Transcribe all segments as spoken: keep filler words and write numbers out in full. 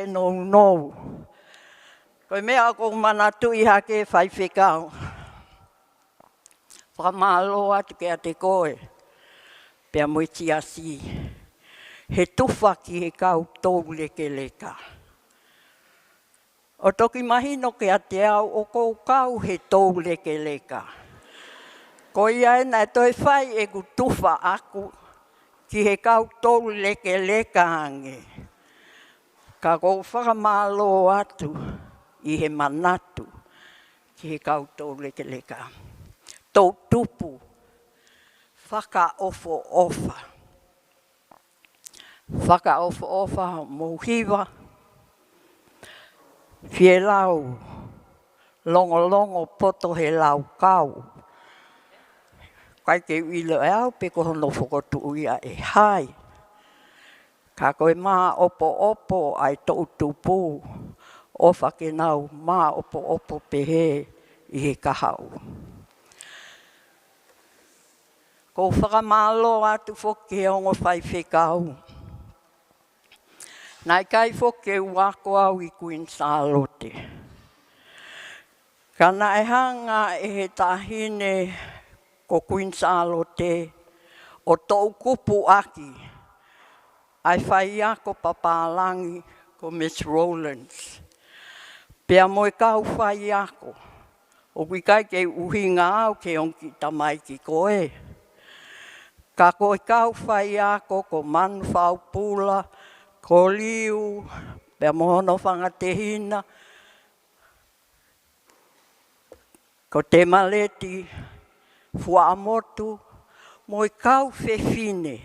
nounou. Ko e meʻa ʻoku ou manatuʻi hake, Faifekau, fakamālō atu kiate koe pea mo e siasi he tufa ki he kau toulekeleka. ʻO toki mahino kiate au ʻoku ou kau he toulekeleka. Ko ia ē naʻe toe fai ʻeku tufa ʻaʻaku ki he kau toulekeleka ange. Ka ʻoku ou fakamālō atu ʻi he manatu ki he kau toulekeleka. Toʻutupu, fakaʻofoʻofa. Fakaʻofoʻofa mou hiva. Fielau, longolongo poto he laukau. ʻIkai ke u ʻilo ʻe au pe ko hono fokotuʻu ia ʻe hai. Ka ko e māʻopoʻopo ʻa e toʻutupu, ʻofa ke nau māʻopoʻopo pehē ʻi he kahaʻu. ʻOku ou fakamālō atu foki ki he ongo faifekau. Naʻe ʻikai foki ke u ako au ʻi Kuini Sālote. Ka naʻe hanga ʻe he taʻahine ko Kuini Sālote ʻo toʻukupu ʻaki ʻa e faiako papālangi ko Miss Rowlands. Pea mo e kau faiako, ʻoku ʻikai ke u ʻuhinga au ki he ongo kiʻi tamaiki ko ē. Ka ko e kau faiako ko Manu Faupula, ko Liu, pea mo hono fanga tehina, ko Temaleti Fuaʻamotu, mo e kau fefine.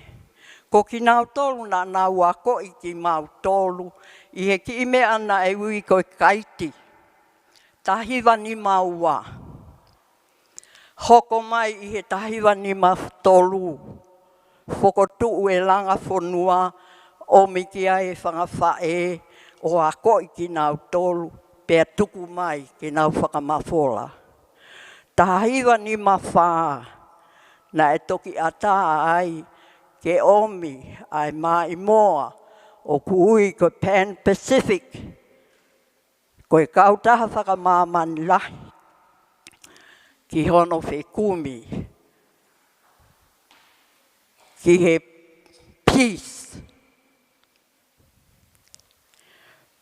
Ko kinautolu naʻa nau akoʻi kimautolu ʻi he kiʻi meʻa naʻe ui ko e kaiti. Taha hiva nima ua. Hoko mai ʻi he taha hiva nima tolu, fokotuʻu ʻe Langa Fonua, ʻomi ki ai e fanga faʻē ʻo akoʻi kinautolu, pea tuku mai ke nau fakamafola. Taha hiva nima fā, naʻe toki ʻatā ai ke ʻomi ʻa e maʻimoa ʻoku ui ko Pan Pacific, ko e kautaha fakamāmani lahi, ki hono fekumi ki he peace.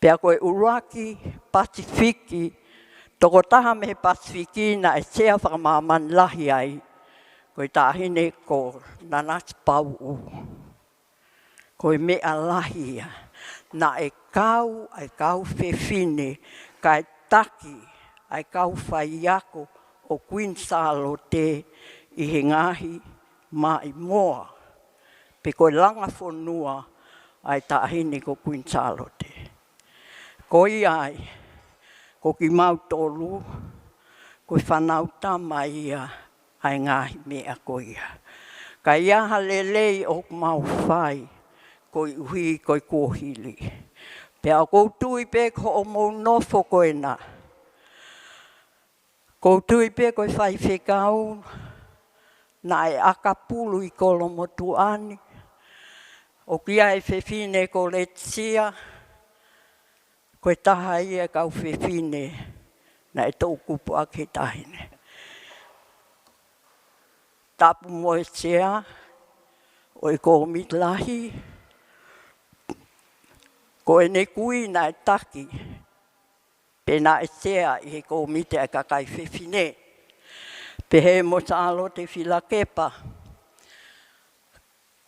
Pea ko e ʻuluaki Pasifiki, tokotaha mei he Pasifiki naʻe sea fakamāmani lahi ai, ko e taʻahine ko Nanasipauʻu. Ko e meʻa lahi ia. Naʻe kau ʻa e kau fefine kae taki ʻa e kau faiako ʻo Kuini Sālote ʻi he ngaahi maʻimoa. Pe ko e Langa Fonua ʻa e taʻahine ko Kuini Sālote. Ko ia ai, ko kimautolu, ko e fānau tama ia ʻa e ngaahi meʻa ko ia. Ka ʻi ai ha lelei ʻoku mau fai, koeʻuhi ko e kuohili. Pea ʻoku ou tui pē ko hoʻomou nofo ko ena. ʻOku ou tui pē ko e faifekau naʻe ʻakapulu ʻi Kolomotuʻa ni. ʻOku ʻi ai e fefine ko Letisia, ko e taha ia e kau fefine naʻe toʻukupu ʻaki he taʻahine. Tapu mo e sea ʻo e kōmiti lahi, ko ʻene kui naʻe taki, pe naʻe sea ʻi he kōmiti ʻa e kakai fefine. Pehē mo Sālote Filakepa,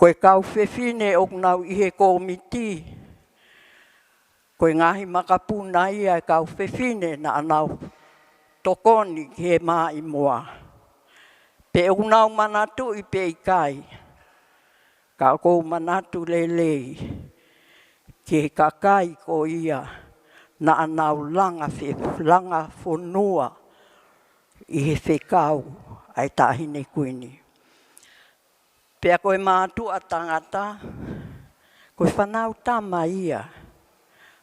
ko e kau fefine ʻoku nau ʻi he kōmiti, ko e ngaahi makapuna ia e kau fefine naʻa nau tokoni ki he maʻimoa. Pe ʻoku nau manatuʻi pe ʻikai, ka ʻoku ou manatu lelei ki he kakai ko ia naʻa nau langa fe-, langa fonua ʻi he fekau ʻa e taʻahine kuini. Pea ko e mātuʻa tangata, ko e fānau tama ia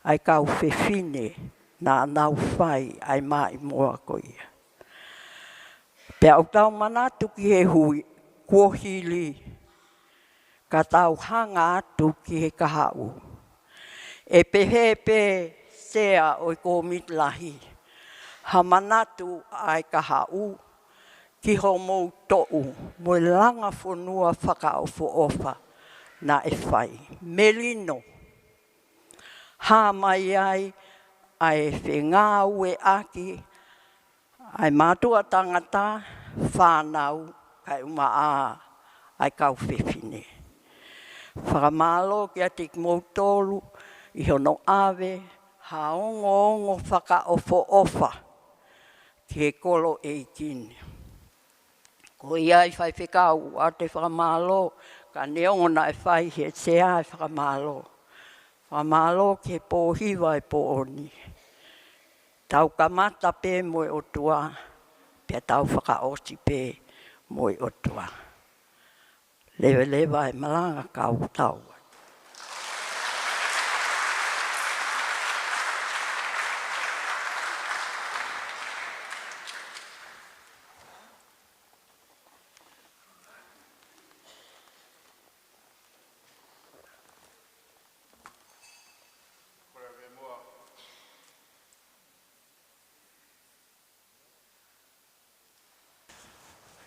ʻa e kau fefine naʻa nau fai ʻa e maʻimoa ko ia. Pea ʻoku tau manatu ki he hui, kuohili, ka tau hanga atu ki he kahaʻu. ʻE pehē pē Sea ʻo e Kōmiti Lahi, ha manatu ʻa e kahaʻu ki hoʻomou toʻu mo e langa fonua fakaʻofoʻofa naʻe fai. Melino, hā mai ai ʻa e fengāueʻaki ʻa e mātuʻa tangata, fānau, kae ʻumaʻā ʻa e kau fefine. Fakamālō kiate kimoutolu ʻi hono ʻave ha ongoongo fakaʻofoʻofa ki he kolo ʻeiki ni. Ko ia ʻi Faifekau, ʻoku te fakamālō, ka neongo naʻe fai he Sea e fakamālō. Fakamālō ki he pōhiva e pō ni. Tau kamata pē mo e ʻOtua, pea tau fakaʻosi pē mo e ʻOtua. Leveleva e malanga kau tau.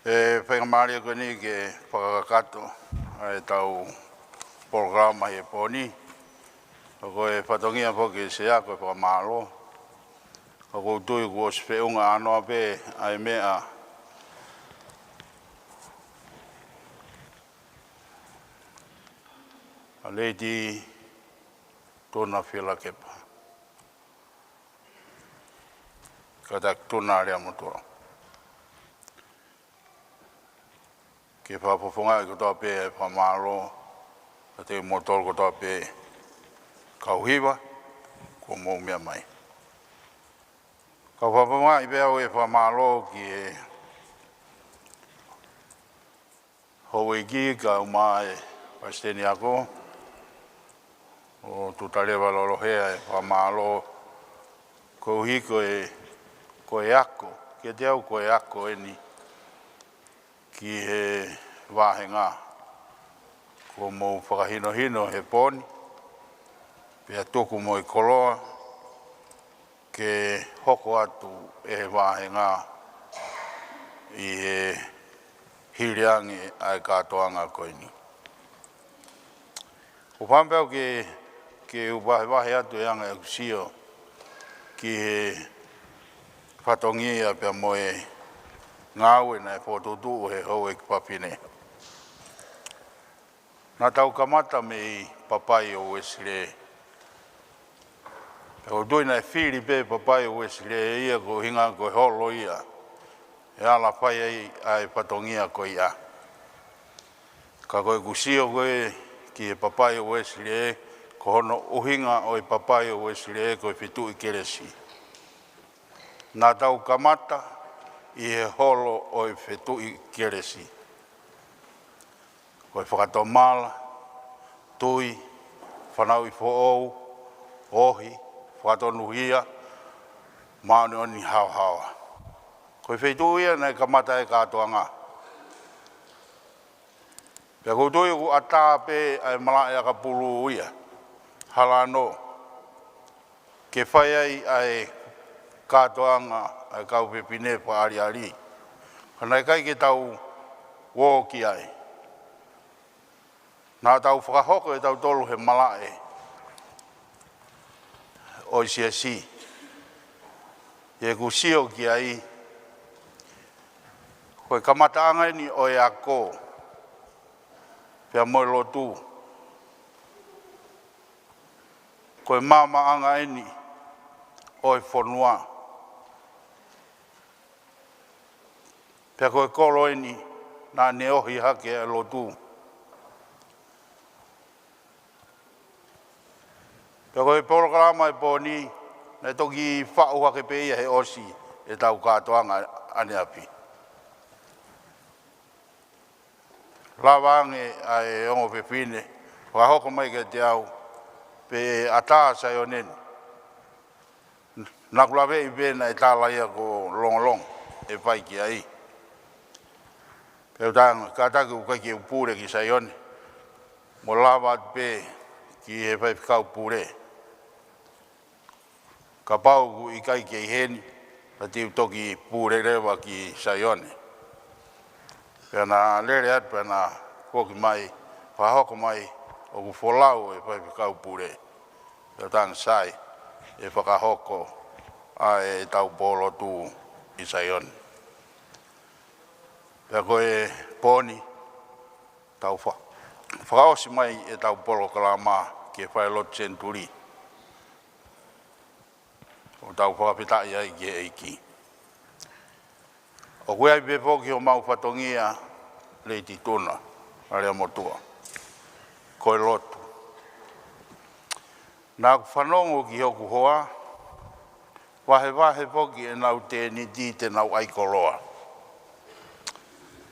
ʻE faingamālie ko eni ke fakakakato ʻa e tau polokalama he pō ni. Ko e fatongia foki e Sea ko e fakamālō. Ka ʻoku ou tui kuo ʻosi feʻunga ʻānoa pē ʻa e meʻa ʻa Lady Tuna Fielakepa. Ka ta tuna lea motulo. Ke fakafofongaʻi kotoa pē e fakamālō, ka te motolo kotoa pē kau hiva, kuo mou meʻa mai. Ka fakafofongaʻi pē au e fakamālō ki he houʻeiki kae ʻumaʻā e palesiteni ako, ʻo Tutaleva Lolohea e fakamālō koeʻuhi ko e, ko e ako, kiate au ko e ako eni ki he vāhenga kuo mou fakahinohino he pō ni, pea tuku mo e koloa, ke hoko atu e vāhenga ʻi he hili ange ʻa e kātoanga ko eni. ʻOku ou fakaʻamu pē au ke, ke u vahevahe atu e anga ʻeku sio ki he fatongia pea mo e ngāue naʻe fokotuʻutuʻu he houʻeiki fafine. Naʻa tau kamata mei Papaio Uesilē. Pea ʻoku ou tui naʻe fili pē Papaio Uesilē ia ko e ʻuhinga ko e holo ia ʻe ala fai ai ʻa e fatongia ko ia. Ka ko ʻeku sio ko ē ki he Papaio Uesilē, ko hono ʻuhinga ʻo e Papaio Uesilē ko e fetuʻi kelesi. Naʻa tau kamata ʻi he holo ʻo e fetuʻi kelesi. Ko e fakatomala, tui, fanauʻi foʻou, ohi, fakatonuhia, māʻoniʻoni haohaoa. Ko e feituʻu ia naʻe kamata e kātoanga. Pea ʻoku ou tui ʻoku ʻatā pē ʻa e malaʻe ʻakapulu ia, Halano, ke fai ai ʻa e kātoanga ʻa e kau fefine fakaʻaliʻali. Ka naʻe ʻikai ke tau ō ki ai. Naʻa tau fakahoko ʻe tautolu he malaʻe ʻo e siasi. ʻI heʻeku sio ki ai, ko e kamataʻanga eni ʻo e ako pea mo e lotu. Ko e maamaʻanga eni ʻo e fonua. Pea ko e kolo eni naʻa ne ohi hake ʻa e lotu. Pea ko e polokalama e pō ni, naʻe toki faʻu hake pē ia he ʻosi e tau kātoanga ʻaneafi. Lava ange ʻa e ongo fefine, fakahoko mai kiate au, pe ʻe ʻatā Saione ni. Naʻa ku laveʻi pē naʻe tala ia ko Longolongo ʻe fai ki ai. Pea u talaange, kātaki ʻoku ʻikai ke u pule ki Saione, mo lava atu pē ki he faifekau pule. Kapau ʻoku ʻikai ke ʻi heni, ka te u toki pule leva ki Saione. Pea na lele atu pea na foki mai, fakahoko mai, ʻoku folau e faifekau pule. Pea tana sai, ʻe fakahoko ʻa ʻetau pōlotu ʻi Saione. Pea ko e pō ni, tau fa-, fakaʻosi mai ʻetau polokalama ki he falelotu Senituli. ʻO tau fakafetaʻi ai ki he ʻEiki. ʻOku ʻi ai pē foki homau fatongia Lady Tuna, ʻa Leamotuʻa. Ko e lotu. Naʻa ku fanongo ki hoku hoa, vahevahe foki ʻenau tēniti te nau ʻai koloa.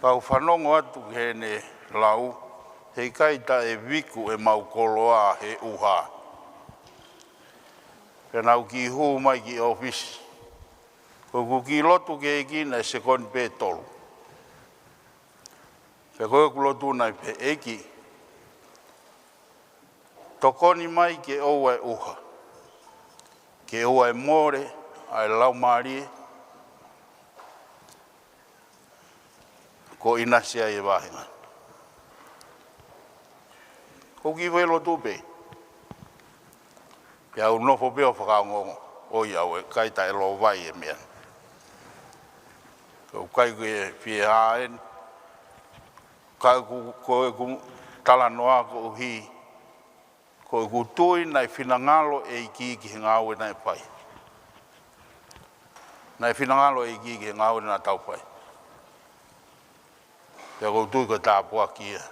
Pea u fanongo atu ki heʻene lau, heʻikai taʻe viku ʻemau koloa he ʻuha. Pea naʻa ku kiʻi hū mai ki ʻōfisi. Ko ʻeku kiʻi lotu ki he ʻEiki naʻe sekoni pē ʻe tolu. Pea ko ʻeku lotu naʻe pehē, ʻEiki, tokoni mai ke ʻoua ʻe ʻuha. Ke ʻoua ʻe mole ʻa e laumālie, ko ʻinasi ai e vāhenga. Ko e kiʻi foʻi lotu pē. Pea u nofo pē ʻo fakaongoongo, ʻoiauē, ʻikai taʻe lōvai e meʻa. Ko e ʻikai ke fie hā eni, ka ʻoku, ko ʻeku talanoa koeʻuhi, ko ʻeku tui naʻe finangalo e ʻEiki ki he ngāue naʻe fai. Naʻe finangalo e ʻEiki ki he ngāue naʻa tau fai. Pea ʻoku ou tui ko e tāpuaki ia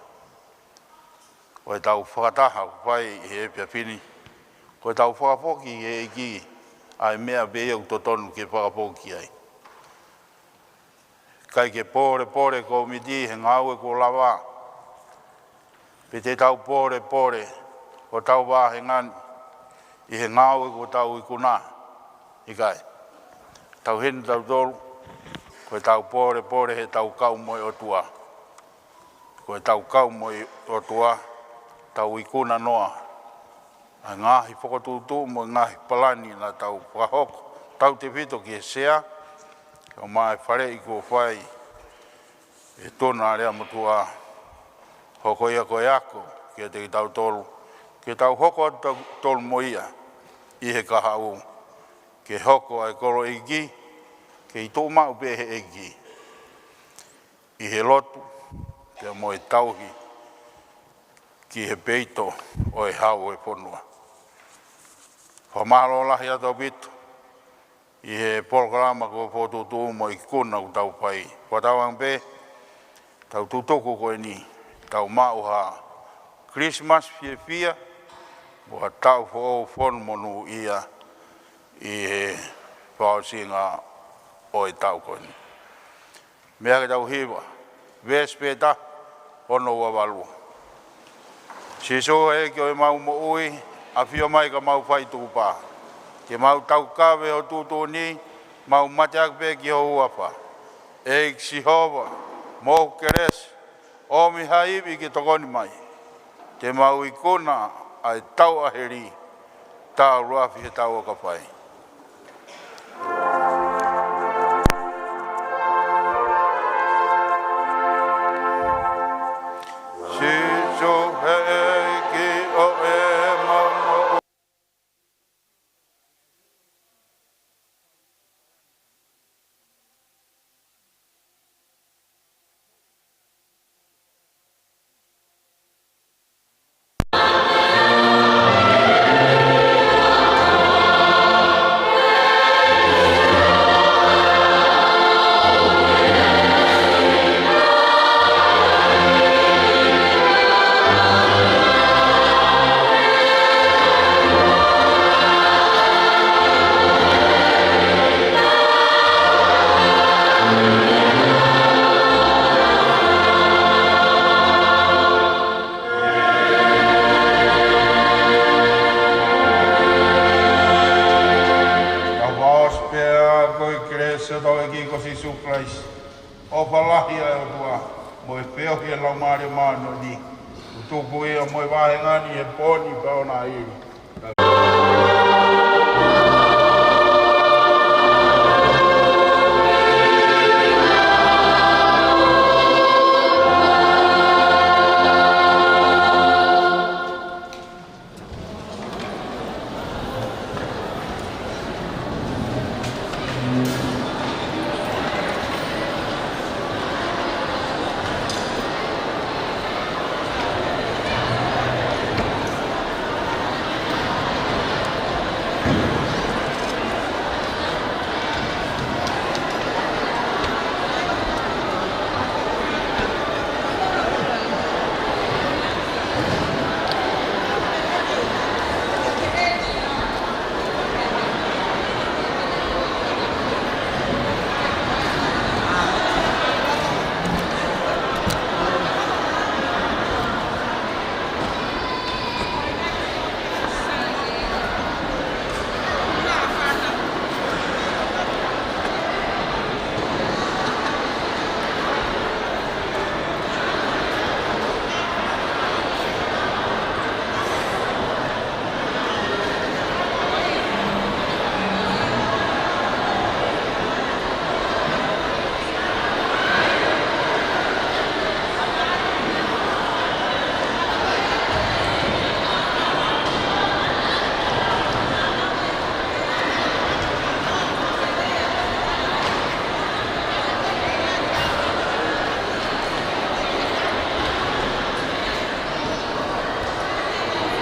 ʻo ʻetau fakataha ʻoku fai ʻi he efiafi ni. Ko ʻetau fakafoki ki he ʻEiki ʻa e meʻa pē ia ʻoku totonu ke fakafoki ai. ʻIkai ke pōlepole kōmiti he ngāue kuo lava. Pe te tau pōlepole hotau vāhenga ni ʻi he ngāue kuo tau ikuna. ʻIkai. Tau heni tautolu, ko ʻetau pōlepole heʻetau kau mo e ʻOtua. Ko ʻetau kau mo e ʻOtua, tau ikuna noa ʻa e ngaahi fokotuʻutuʻu mo e ngaahi palani naʻa tau fakahoko, tautefito ki he sea, kae ʻumaʻā e faleʻi kuo fai ʻe Tuna ʻa Leamotuʻa, hoko ia ko e ako kiate kitautolu, ke tau hoko atu tautolu mo ia ʻi he kahaʻu, ke hoko ʻa e kolo ʻeiki, kei tuʻu maʻu pē he ʻEiki ʻi he lotu, pea mo e tauhi ki he peito ʻo e hau ʻo e fonua. Fakamālō lahi atu ʻaupito ʻi he polokalama kuo fokotuʻutuʻu mo e ikuna kuo tau fai. Fakatauange pē, tau tutuku ko eni, tau maʻu ha Christmas fiefia, mo ha taʻu foʻou fonu monūʻia ʻi he fakaʻosinga ʻo e taʻu ko eni. Meʻa ke tau hiva, veesi pē taha, ono ua valu. Sīsū ʻEiki ʻo ʻemau moʻui, ʻafio mai ka mau fai tukupā. Ke mau taukave ho tuʻutuʻuni, mau mateaki pē ki ho huafa. ʻEiki Sihova, mo ho kelesi, ʻomi ha ivi ke tokoni mai. Te mau ikuna ʻa e tauʻaheli, talu afi he tau ʻoka fai. Sīsū ʻEiki ʻo ʻemau moʻui. Tau fakaʻosi pea ko e kelesi ʻa hotau ʻEiki ko Sīsū Kalaisi, ʻofa lahi ʻa e ʻOtua, mo e feohi ʻa e Laumālie Māʻoniʻoni, tuku ia mo e vāhenga ni he pō ni pea ʻo na ili.